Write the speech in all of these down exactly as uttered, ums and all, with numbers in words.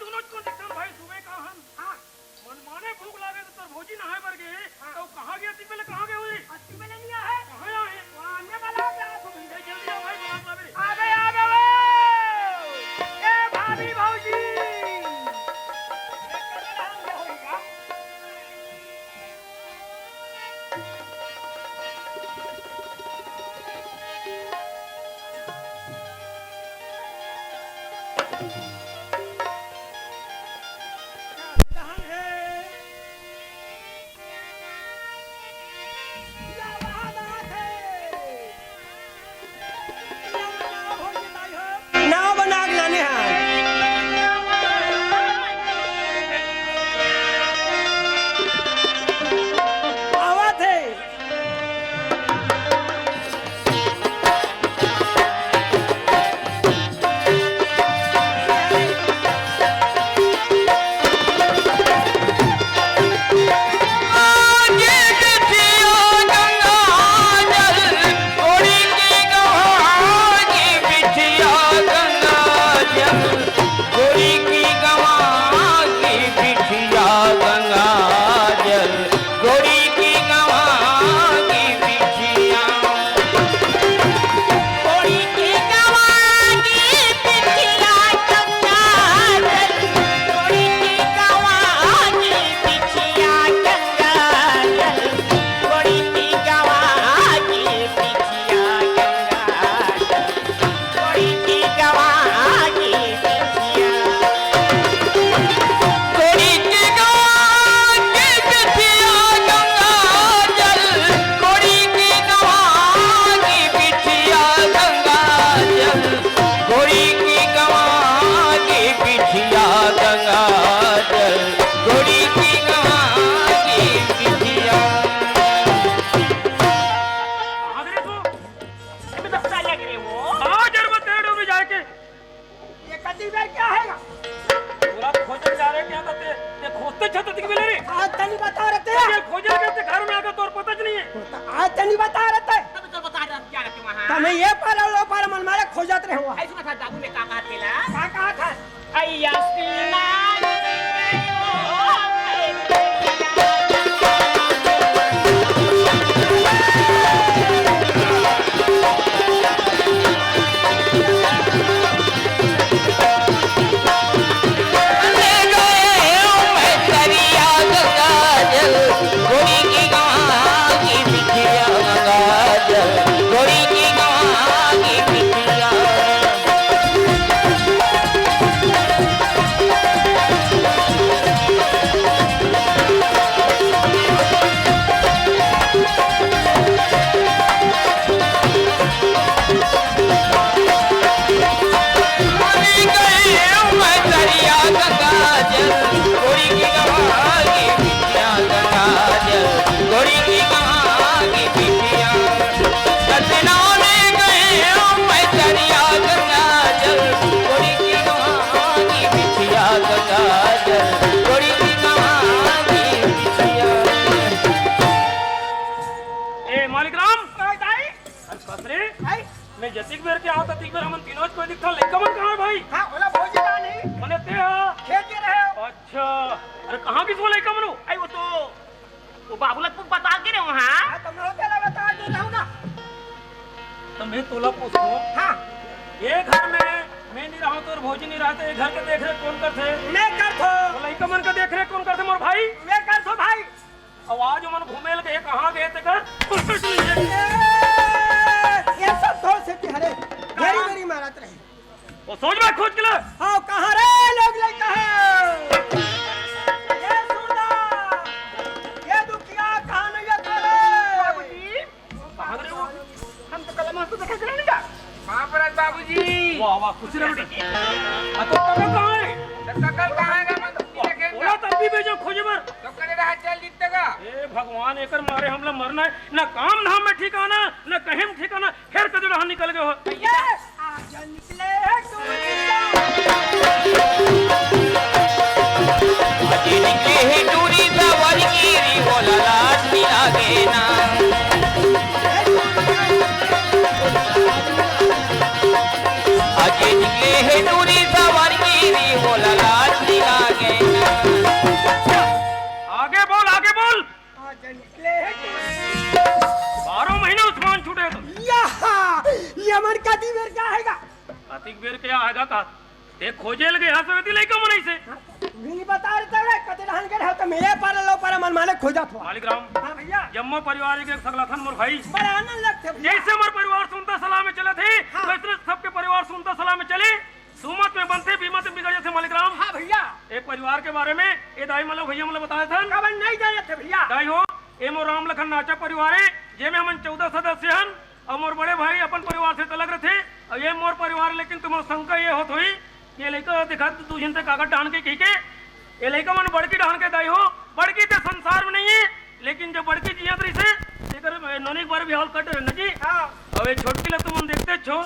दुनों कोन दिखथन भाई, सुबह का हन? हाँ। मनमाने भूख लागे त तोर भौजी नहाय बर गे हे। हाँ। त कहाँ गे अतिक बेला, कहाँ गे होही? अतिक बेला नइ आए हे। कहाँ आए हे? वो आने वाला हे, आप जल्दी आ भाई, बुला बुला मेरे। आबे, आबे, ओ! ए भाभी भौजी! ए कहाँ होही का? नाव बना के लाने हन। आवत हे। गोरी की गंवा की बिटिया गंगा जल, गोरी की गंवा की बिटिया। गोरी की गंवा की बिटिया गंगा जल, गोरी की गंवा की बिटिया गंगा जल, गोरी की गंवा की बिटिया गंगा जल। गोरी की गंवा की बिटिया। गोरी की गंवा की बिटिया गंगा जल। गोरी की गंवा की बिटिया गंगा जल। गोरी की गंवा की बिटिया गंगा जल। गोरी की गंवा की बिटिया। कहाँ जरूरत है डोबी जाए के? ये कति बेर क्या है ना? पूरा खोजल जा रहे क्या ते, ते खोजते छत दिख मिले रे। आज तनी बता रहे ते। ये खोजल के ते घर में आके तोर पता ज नहीं है। तो आज तनी बता रहे ते। तब तो बता रहे क्या रहे वहाँ? तब मैं ये पर लो पर मन मारे खोजत रहे हुआ। ऐसे मत बाबू ने कहा कहा तेला। कहा कहा था? अय्या श्रीमान। ए, मालिक राम। हाँ, दाई। अरे, कस रे? आई? मैं जतिक बेर के आवत, अतिक बेर हमन तीनों कोई दिखता, लइका मन कहाँ है भाई? हाँ, ओला भौजी ला नहीं। मने ते हा? खेत के रहे। अच्छा, अरे, कहाँ गिस वो लइका मन हो? आई, वो तो वो बाबू ला तू बता के रहे हो, हाँ? हाँ, तो मैं होते ला बता के रहूँ ना। तो मैं तोला पूछूं। हाँ। ये घर में मैं नहीं रहूँ तो और भौजी नहीं रहते, ये घर के देख रेख कौन करथे? मैं करथो। तो लइका मन का देख रेख कौन करथे मोर भाई? मैं करथो भाई। अब आज मन घूमे लगे, कहाँ गए थे कर? ये सब धोल से तिहरे घेरी घेरी मारत रहे। वो सोच में खोज के ले। हाँ, कहाँ रे लोग लइका है? ये सुरदा, ये दुखिया कहाँ नहीं आता रे? बाबूजी, कहाँ रे वो? हम तो कल मस्त देखे थे ना। बाप रे बाबूजी। वाह, वाह, खुशी रहो बेटा। आ, तो काका कहाँ है? तो काका कहाँ है? मैं तो वाह, देखे ना। बोला तब भी भेजो खोजे बर। तो करे रहा चल जीते का। ए भगवान, एकर मारे हमला मरना है। ना काम धाम में ठिकाना, ना कहीं में ठिकाना। फेर कदे डहर निकल गए हो। ये आज निकले हैं टूरी सा। आज निकले हैं टूरी सा, वरगीरी बोला लाज नहीं लागे ना। आज निकले हैं टूरी सा, वरगीरी बोला लाज ते खोजे लगे हस वेती लइका मन अइसे। नहीं बता रहे तब रे, कते डहन के रहो त मेरे पार लो पार मन माने खोजत हो। मालिक राम, हाँ भैया। जम्मो परिवार के एक सगलाथन मोर भाई। बड़ा आनंद लगथे भैया। जइसे मोर परिवार सुनता सलाह में चलत हे, हाँ। वइसने सबके परिवार सुनता सलाह में चले। सुमत में बनथे, बीमत में बिगड़ जाथे मालिक राम। हाँ भैया। ए परिवार के बारे में ए दाई मन ला, भैया मन ला बताए थन। काबर नहीं जाने थे भैया। दाई हो, ए मोर राम लखन नाचा परिवार हे, जेमे हमन चौदह सदस्य हन। अउ मोर बड़े भाई अपन परिवार से त अलग रथे, अउ ये मोर परिवार, लेकिन तुम्हर शंका ये होत होही, ये लइका देखा दू झन ते कागज डहन के कहिके, ये लइका मन बड़की डहन के दाई हो, बड़की ते संसार में नहीं हे, लेकिन जब बड़की जियत रहिसे, तेकर नोनी के बार बिहाव ल कट रहे न जी। हाँ। अउ ये छोटकी ला तुमन देखते छो,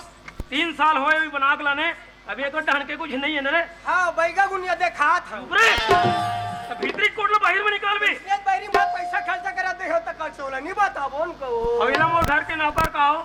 तीन साल होए अभी बना के लाने, अभी एक डहन के कुछ नहीं हे न रे। हाँ, बैगा गुनिया देखात हन। चुप रे, त भीतरी कोट ला बाहिर में निकाल बे। ये बैरी मार पैसा खर्चा करा दे हो त कल सोला नहीं बताबो उनको। अब एला मोर घर के नौकर कहो,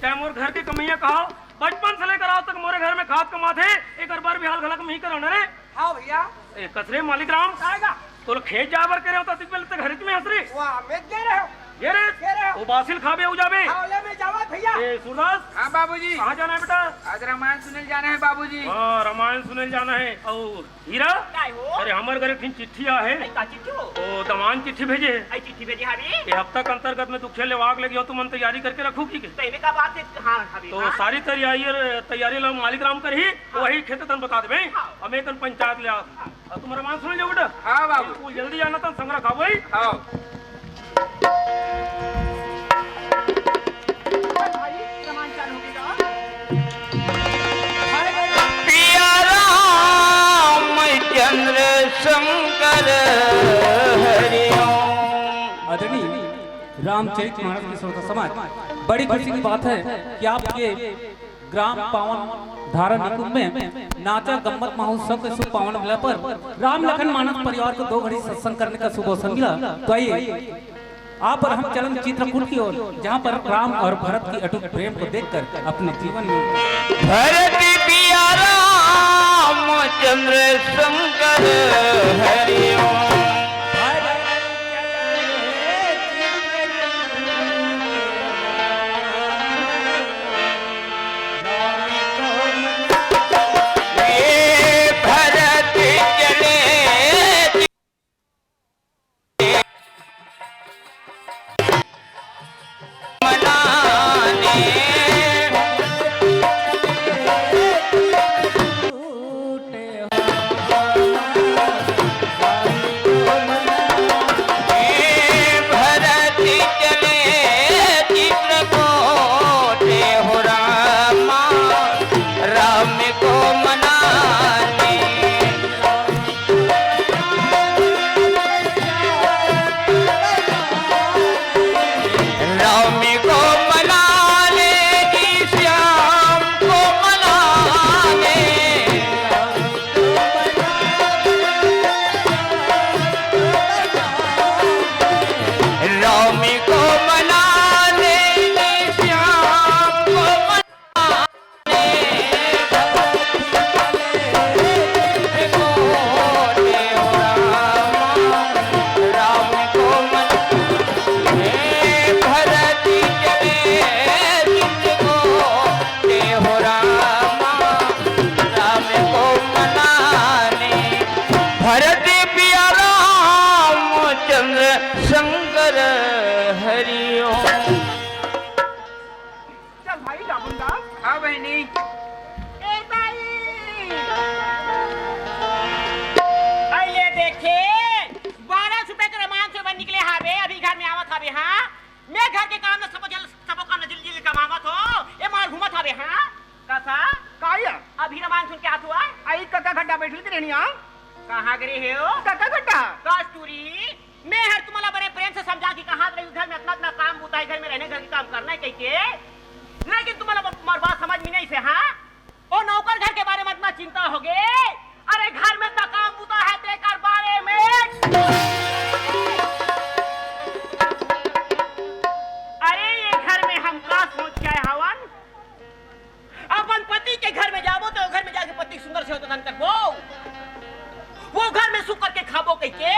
चाहे मोर घर के कमैया कहो, बचपन से लेकर आज तक मोरे घर में खात कमात हे, एकर बर बिहाव घलक में ही करो न रे। हाँ भैया। ए, कस रे मालिक राम। काहेगा? तोला खेत जाए बर कहे रहे हो, त अतिक बेर ले ते घरे में हस रे। वाह, मैं दे रहे हो। ये रे, दे रहे हो। वो बासी ल खाबे, अउ जाबे। हाँ, ले मैं जावा भैया। ए, सूरदास। हाँ बाबूजी। कहाँ जाना हे बेटा? आज रामायण सुने ल जाना हे बाबूजी। हाँ, रामायण सुने ल जाना हे। अउ हीरा? काय हो? अरे, हमर घर एक ठिन चिट्ठी आए हे। अरे, का चिट्ठी हो? ओ, दमान चिट्ठी भेजे हे। आई चिट्ठी भेजे हवे? ये हफ्ता के अंतर्गत में दुखिया लेवाक लगी हो, तुमन तैयारी करके रखो की के? तो एमे का बात हे? हाँ, हवे, तो हाँ। सारी तैयारी, तैयारी ला मालिक राम करही, हाँ। वही खेत तन बता देबे। हाँ। अब मैं कन पंचायत ले आ। हाँ। अब तुम रामायण सुने जाओ बेटा। हाँ बाबू। तू जल्दी जाना, तन संग रखाबो ही। हाँ। भाई, रामायण चालू हो गया। पिया रामचंद्र शंकर हरि ओम। आदरणीय रामचरित मानस के श्रोता समाज, बड़ी खुशी की बात है कि आपके ग्राम पावन धारा निकुंज में नाचा गम्मत महोत्सव के शुभ पावन मिला पर राम लखन मानस परिवार को दो घड़ी सत्संग करने का शुभ अवसर मिला। तो आइए, आप और हम चलन चित्रकूट की ओर, जहाँ पर राम और भरत की अटूट प्रेम को देखकर अपने जीवन में भरत पिया रामचंद्र शंकर हरि ओम। भरत पिया रामचंद्र शंकर हरि ओम। चल भाई, रावण दास। हाँ बहिनी। ए ताई। अइले देखे, बारह रुपए के रमान से बन निकले हावे, अभी घर में आवत हावे, हाँ? मैं घर के काम न सबो जल, सबो काम न जिल जिल कमावत हो, ए मार घूमत हावे, हाँ? कसा? का या? अभी रमान सुन के आत हुआ? आई कका खड्डा बैठल के रहनी आ? कहाँ गे रहे हो? कका खड्डा। कस्तूरी, मैं हर तुम्हारा बड़े प्रेम से समझा कि कहाँ रही घर में इतना, इतना काम बूता है, घर में रहने, घर के काम करना है कह के। लेकिन तुम्हारा ब-, तुम्हारी बात समझ में नहीं से, हाँ? ओ नौकर घर के बारे में इतना चिंता हो गए। अरे घर में इतना काम बूता है तेकर बारे में। अरे ये घर में हम का सोच के आए हवन? अपन पति के घर में जाबो तो घर में जाके पति सुंदर से होता धन करबो, वो घर में सुख करके खाबो कह के।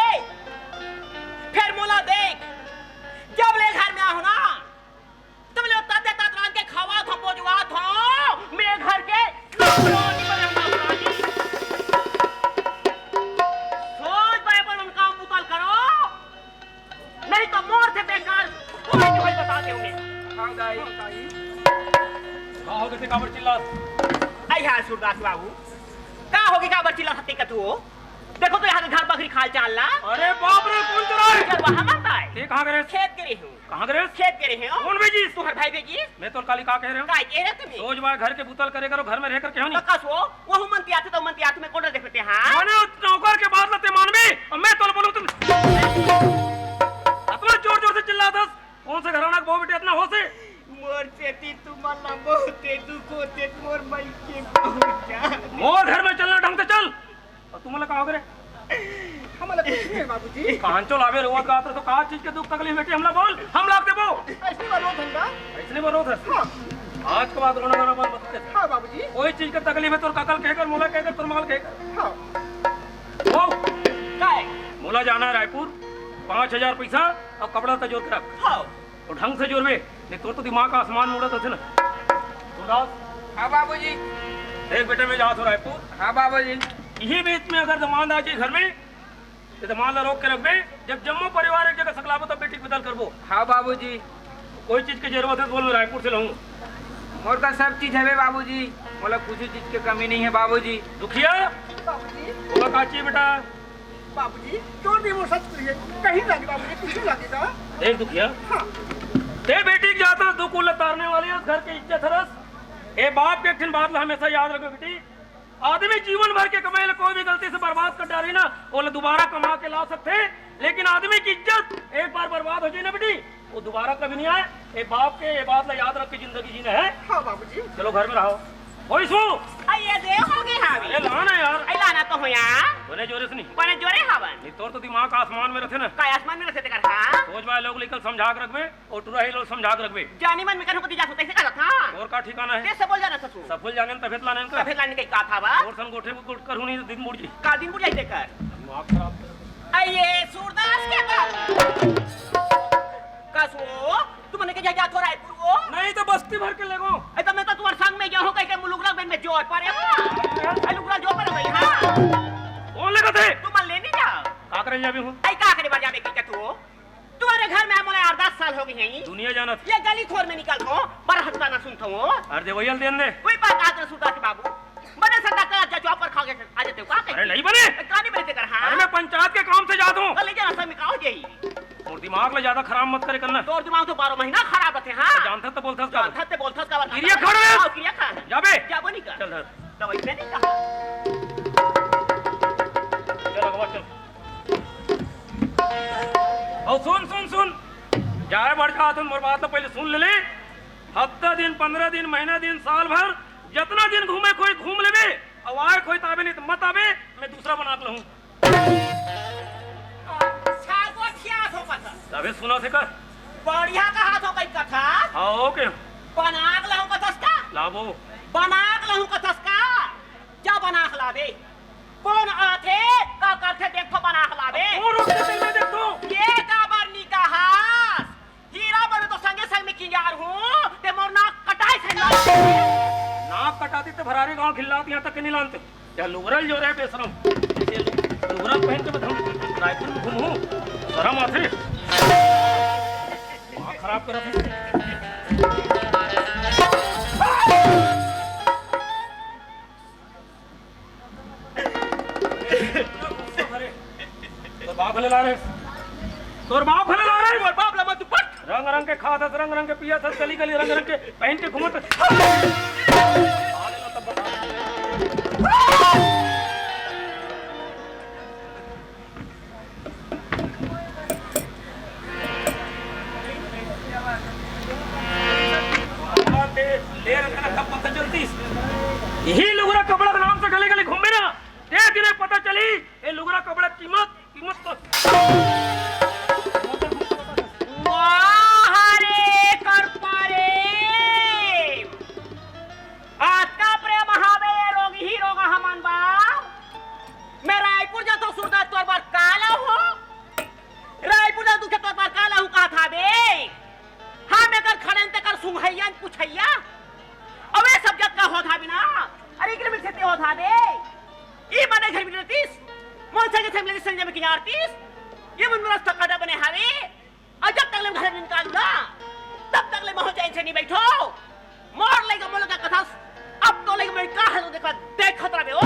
का होगे ते काबर चिल्लात? अई हाँ सूरदास बाबू, का होगे काबर चिल्लात हस ते कथू? देखो तो यहाँ के घर बखरी के हाल चाल ला। अरे बाप रे, कोन चोर आय? चोरवा हमन आय। ते कहाँ गे रेहेस? खेत गे रेहेंव। कहाँ गे रेहेस? खेत गे रेहेंव। कोन भेजिस? तुम्हर भाई भेजिस। मैं तोर काली का कहे रेहेंव? का कहे रेहेस तुमन? सोझ बाय घर के बुतल करे करो, घर में रह करके हो नहीं। तो कस वो, वो मन तियाथे तो मन तियाथे में कोन देखते हाँ? माने नौकर के बात ला ते मानबे, अउ मैं तोला बोलूँ तुम। अतना जोर जोर से चिल्लात हस, कोन से घराना के बहू बेटी अतना होस हे? मोर सेती तुमन ला बहुते दुख होथे, मोर माई के बहू जान। मोर घर में चलना ढंग से चल। अउ तुमन ला का होगे रे? हमन ला कुछ नहीं हे बाबूजी। कांचो लाबे रोवत गात रहे तो का चीज के दुख तकलीफ बेटी हमला बोल, हम लाग देबो। अइसने बर रोत हन का? अइसने बर रोत हस? हाँ। आज के बाद रोना गाना बंद मत कर। हाँ बाबूजी। कोई चीज के तकलीफ हे तोर काका ल कहे कर, मोला कहे कर, तोर माँ ल कहे कर। हाँ। वो? काय? मोला जाना हे रायपुर, पाँच हजार पैसा अउ कपड़ा त जोर के रख। हाँ। अउ ढंग से जोरबे, नहीं तोर तो दिमाग आसमान में उड़त होथे ना। सूरदास। हाँ बाबूजी। देख बेटा, मैं जात हों रायपुर। हाँ बाबूजी। इही बीच में अगर दमांद आ जाही घर में, त दमांद ला रोक के रखबे। जब जम्मो परिवार एक जगह सकलाबो, तब बेटी के बदल करबो। हाँ बाबूजी। कोई चीज के जरूरत हे त बोल, मैं रायपुर से लाहूँ। मोर करा सब चीज हवे बाबूजी, मोला कुछ चीज के कमी नहीं हे बाबूजी। दुखिया। बाबूजी। तोला का चाहिए बेटा? बाबूजी, जोर दे मोर सत प्रिय, कहीं लागे बाबूजी, कुछ लागे का? देख दुखिया, हाँ। ते बेटी के जात रस, दू कुल ला तारने वाली हस, घर के इज्जत हरस। ए बाप के एक ठिन बात ला हमेशा याद रखबे बेटी, आदमी जीवन भर के कमाई ला कोई भी गलती से बर्बाद कर डारही ना, ओला दोबारा कमा के ला सकथे, लेकिन आदमी के इज्जत एक बार बर्बाद हो जाही ना बेटी, वो दोबारा कभी नहीं आय। ए बाप के ए बात ला याद रख के जिंदगी जीना हे। हाँ बाबूजी। चलो घर में रहो। होइस वो? अई ये दे होगे हावे। अरे ला ना यार। अई लाना तो हों यार। बने जोरे से नहीं। बने जोरे हवन। नहीं तोर तो दिमाग आसमान में रथे ना। का आसमान में रथे तेकर हाँ? सोझ बाय लोग लइका ल समझा के रखबे, अउ टुरा ही लोग समझा के रखबे। जानी मन में कन्हू कती जात हों, तइसे करत हाँ। तोर का ठिकाना हे? तइसे बोल जाना ससुर। सफल जाने न तफेत लाने न का? तफेत लाने के का था बा? तोर सन गोठे गुट करहूँ नहीं तो दिन बुड़ जाही। का दिन बुड़ जाही तेकर? दिमाग खराब। अई ये सूरदास के बात। कस वो, तुमन के जात हों रायपुर वो? नहीं तो बस्ती भर के लेगों। अई त मैं तो तुम्हर संग में गे हों कहिके मुलुगरा बेन में जोर परे हों। अई लुगरा जोर परे हों, हाँ। कौन लेगथे? तुमन ले नहीं जाव। का करे जाबे हूँ? अई का करे बर जाबे कहिके तू? तुम्हरे घर में मोला आठ दस साल होगे हे। दुनिया जानत। ये गली खोर में निकलथों, बर हत्ता ना सुनथों। अरे देवैया ल देन दे। कोई बात आज सूरदास बाबू। बने से डॉक्टर आज जॉब पर खा के आ जाते हो, का कहे? अरे नहीं बने। ए, का नहीं बने तेकर, हाँ? अरे मैं पंचायत के काम से जात हों। तो ले जाना सर, मैं का हो जाही? तोर दिमाग ला ज्यादा खराब मत करे करना। तोर दिमाग तो बारह महीना खराब रथे, हाँ? जानथस त बोलथस का? जानथस त बोलथस का? किरिया खा रे। आओ, किरिया खा। जाबे। जाबो नहीं का? चल धर। दवाई में नहीं कहा। चल अगवा चल। अउ सुन, सुन, सुन। जाए बर जात हों, मोर बात ला पहले सुन ले ले। हफ्ता दिन, पन्द्रह दिन, महीना दिन, साल भर, जतना दिन घूमे कोई घूम लेबे, अउ आए कोई ताबे नहीं त मत आबे, मैं दूसरा बना के लाहूँ। अच्छा, गोठिया हो कथा। तभे सुनत हे का? बढ़िया कहा तो कई कथा। हाँ, ओके। बना के लाहूँ कथस का? लाबो। बना के लाहूँ कथस का? जा बना के लाबे। कोन आथे, का करथे, देखथों बना के लाबे। कोन उठथे, तेला देखथों। ये काबर नी कहास? हीरा बने तो संगे संग में किंजार हूँ, ते मोर नाक कटाइस ना। नाक कटातिस त भरारी गाँव घिल्लात यहाँ तक के नहीं लानते। या लुगरा ल जोरे बेसरम। ये लु-, लुगरा पहन के मैं रायपुर में घूमहूँ, शरम आथे। दिमाग खराब करत हे। तोर बाप भले ला रहे। तोर बाप भले ला रहे। तोर बाप ला मत पट। रंग रंग के खात हस, रंग रंग के पियत हस, गली गली रंग रंग के पहन के घूमत हस। ले रखना, तब पता चलतीस। यही लुगरा कपड़ा के नाम से गली गली घूमे ना, ते दिने पता चली ये लुगरा कपड़ा कीमत, कीमत तो। वाह रे कर परे। अतका प्रेम हवे ये रोगही रोगहा मन बर। मैं रायपुर जाथों सूरदास तोर बर का लाहूँ? रायपुर जाथों तोर बर का लाहूँ कहत हवे? हम एकर खड़ेन तेकर सुंघइया न पुछइया। अबे सब जतका होत हवे ना, अरे इकरे में छेते होत हवे। ई मने घर में रहतीस, मोर संगे संग लेके संजय में किनारतीस। ये मन मेरा सकाडा बने हवे। अउ जब तक ले घर निकालू ना, तब तक ले महू चैन से नहीं बैठो, मोर लइका मोला का कथस, अब तो लइका मैं का है तो देखा, देखत रहे ओ।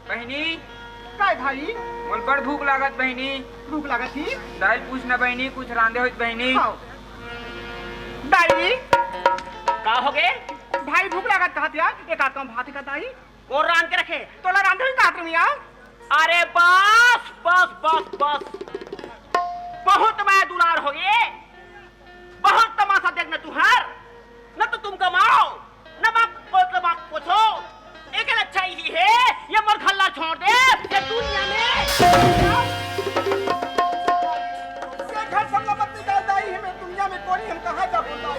बहिनी। काय भाई? मोल बड़ भूख लागत बहिनी। भूख लागत ही? दाई पूछ ना बहिनी, कुछ रांधे होत बहिनी। हाँ। दाई। का हो गे? भाई भूख लागत कहत या, एक आध कम भात का दाई। वो रांध के रखे। तोला रांधे ही कहत रही यार। अरे बस, बस, बस, बस। बहुत मैं दुलार हो गए। बहुत तमाशा देखना तुहर। न तो तुम कमाओ, न बाप को, न बाप पूछो। एक अच्छा ही है, ये मोर घर ला छोड़ दे, ये दुनिया में। ये घर सब मत निकाल दाई है, मैं दुनिया में कोई हम कहाँ जा बोलता हूँ।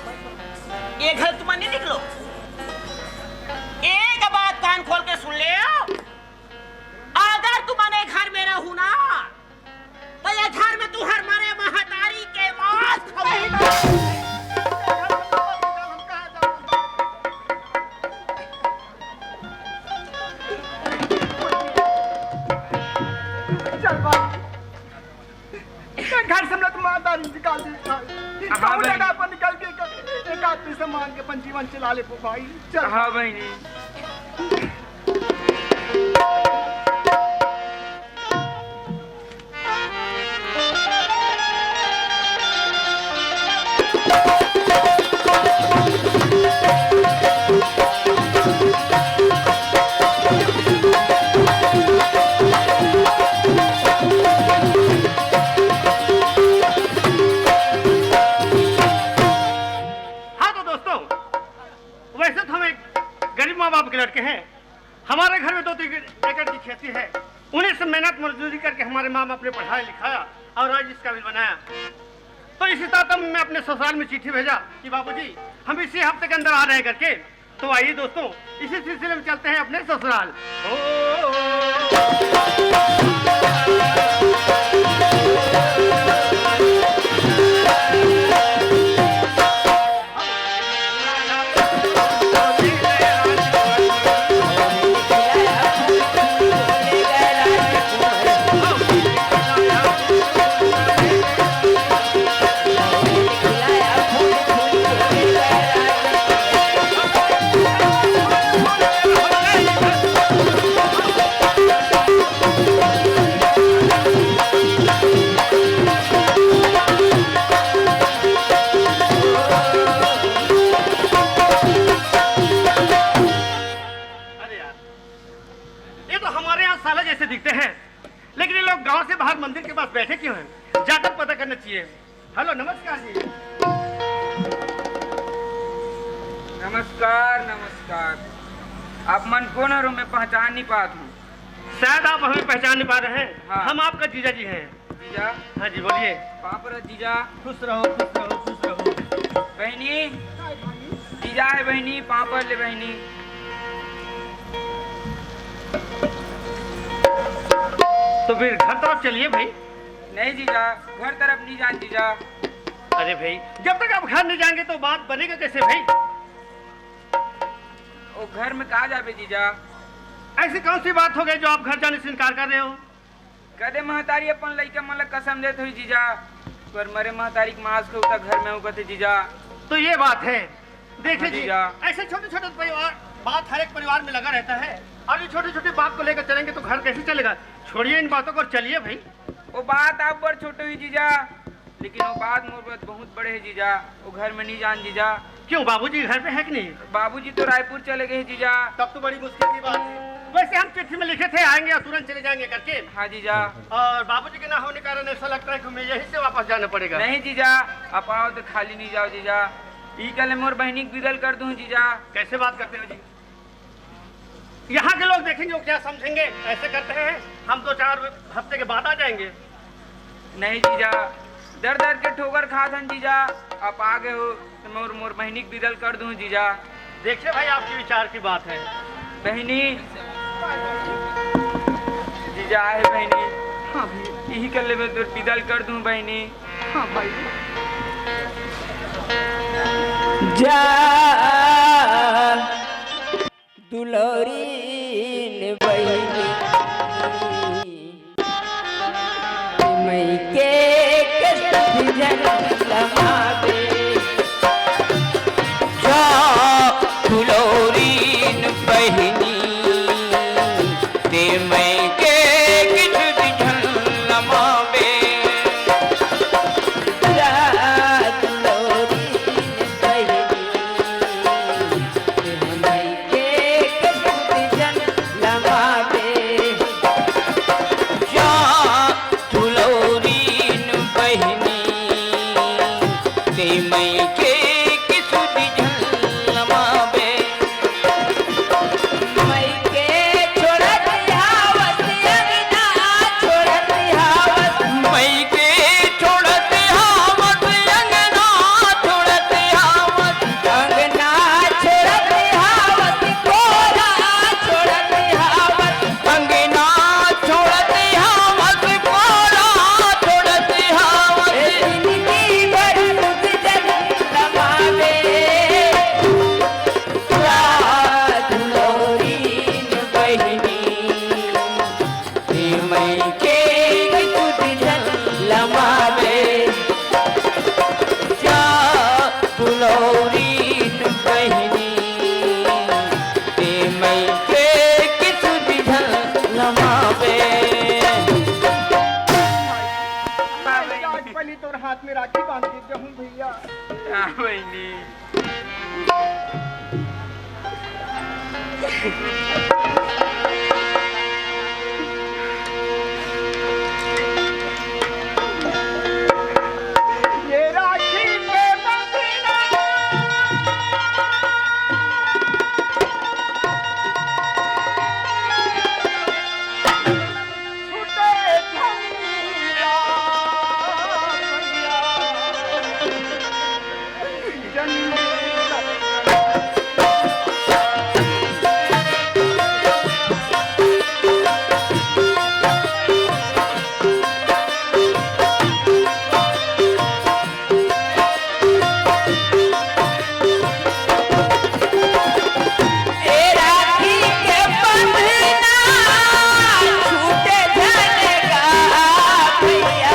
ये घर तुम नहीं निकलो। एक बात कान खोल के सुन ले, अगर तुमने घर में रहू ना, तो ये घर में तुहर मरे महतारी के मांस खाई। चल भाई, ये घर से हम लोग माता निकाल दी भाई। हाँ कहूँ भाई। जगह पर निकल के एक, एक आदमी से मांग के अपन जीवन चला ले भाई। चल। हाँ बहिनी। हाँ तो दोस्तों, वैसे तो हम एक गरीब माँ बाप के लड़के हैं। हमारे घर में दो तीन एकड़ की खेती है। उन्हीं से मेहनत मजदूरी करके हमारे माँ बाप ने पढ़ाया लिखाया और आज इस काबिल बनाया। तो इसी साथ हम, मैं अपने ससुराल में चिट्ठी भेजा कि बाबूजी, हम इसी हफ्ते के अंदर आ रहे हैं करके। तो आइए दोस्तों, इसी सिलसिले में चलते हैं अपने ससुराल। अरे यार, ये तो हमारे यहाँ साला जैसे दिखते हैं, लेकिन ये लोग गांव से बाहर मंदिर के पास बैठे क्यों हैं? जाकर पता करना चाहिए। हेलो, नमस्कार जी। नमस्कार, नमस्कार। आप मन कौन हरो, मैं पहचान नहीं पात हूँ। शायद आप हमें पहचान नहीं पा रहे हैं। हाँ। हम आपका जीजा जी हैं। जीजा। हाँ जी, बोलिए। पाँव परत जीजा। खुश रहो, खुश रहो, खुश रहो। बहिनी। जीजा है बहिनी, पाँव पर ले बहिनी। तो फिर घर तरफ चलिए भाई। नहीं जीजा, घर तरफ नहीं जान जीजा। अरे भाई, जब तक आप घर नहीं जाएंगे तो बात बनेगा कैसे भाई? वो घर में कहा जाबे जीजा? ऐसी कौन सी बात हो गई जो आप घर जाने से इनकार कर रहे हो? कदे महतारी अपन लइका मन ला कसम देत होही जीजा, पर मरे महतारी के मांस के उता घर में हूँ कथे जीजा। तो ये बात है, देखिए हाँ जी, जीजा। ऐसे छोटे छोटे परिवार, बात हर एक परिवार में लगा रहता है, और ये छोटे छोटे बात को लेकर चलेंगे तो घर कैसे चलेगा? छोड़िए इन बातों को और चलिए भाई। वो बात आप बर छोटे हुई जीजा, लेकिन वो बात मोर बर बहुत बड़े है जीजा, वो घर में नहीं जान जीजा। क्यों, बाबूजी घर पे है कि नहीं? बाबूजी तो रायपुर चले गए हैं जीजा। तब तो बड़ी मुश्किल की बात है। वैसे हम चिट्ठी में लिखे थे आएंगे और तुरंत चले जाएंगे करके। हाँ जीजा। और बाबूजी के ना होने कारण ऐसा लगता है कि हमें यहीं से वापस जाना पड़ेगा। नहीं जीजा, आप आओ तो खाली नहीं जाओ जीजा। ई कल मोर बहनी के विदा ल कर दूं जीजा। कैसे बात करते हो जी? यहाँ के लोग देखेंगे, वो क्या समझेंगे? ऐसे करते हैं, हम दो चार हफ्ते के बाद आ जाएंगे। नहीं जीजा, दर दर के ठोकर खात हन जीजा, आप आ गए हो तो मोर, मोर बहिनी के विदा ल कर दूं जीजा। देखिए भाई, आपके विचार की बात है। बहिनी, जीजा आहे बहिनी। हाँ भाई। यही कर लेबे तो विदा ल कर दूं बहिनी। हाँ भाई। जा दुलौरीन बहिनी, मइके के सब जन समा हाथ में राखी बांध के जाऊं भैया। हाँ बहिनी। ये राखी के बंधना छूटे झंडा भैया।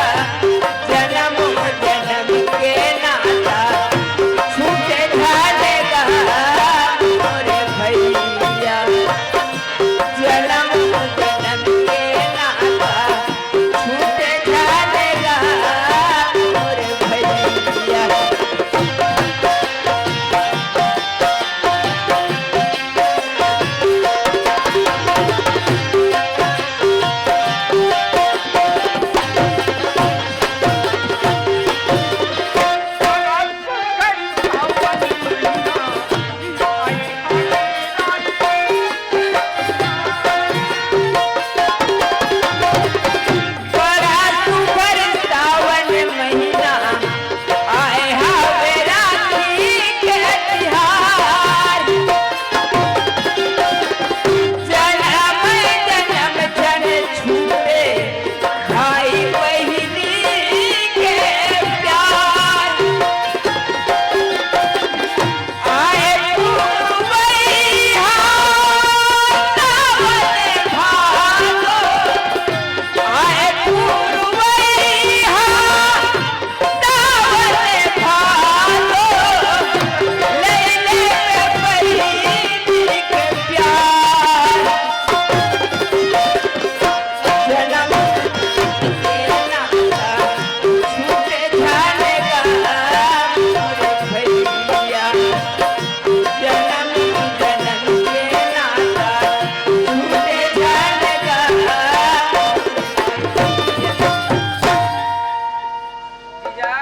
जीजा।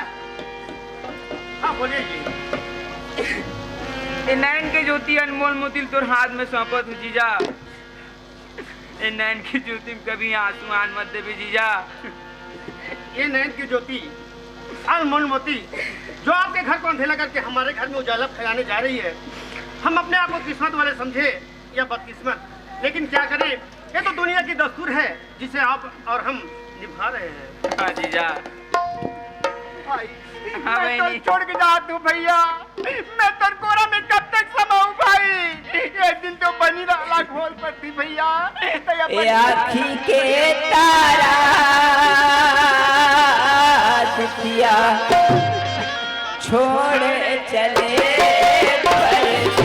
हाँ, बोलिए जी। ए नैन के ज्योति अनमोल मोती ल तोर हाथ में सौंपत हूँ जीजा। ए नैन के ज्योति में कभी आंसू आन मत देबे जीजा। ये नैन की ज्योति, अनमोल मोती, जो आपके घर को अंधेला करके हमारे घर में उजाला फैलाने जा रही है, हम अपने आप को किस्मत वाले समझे या बदकिस्मत, लेकिन क्या करें, ये तो दुनिया की दस्तूर है जिसे आप और हम निभा रहे हैं। हाँ जीजा। भाई, हाँ मैं तो बहिनी। छोड़ के जात हूँ भैया, मैं तोर कोरा में कब तक समाऊं भाई? एक दिन तो बनी रहला घोल पत्ती भैया। तो ये ए अपन आँखी के तारा दुखिया छोड़ चले परदेस,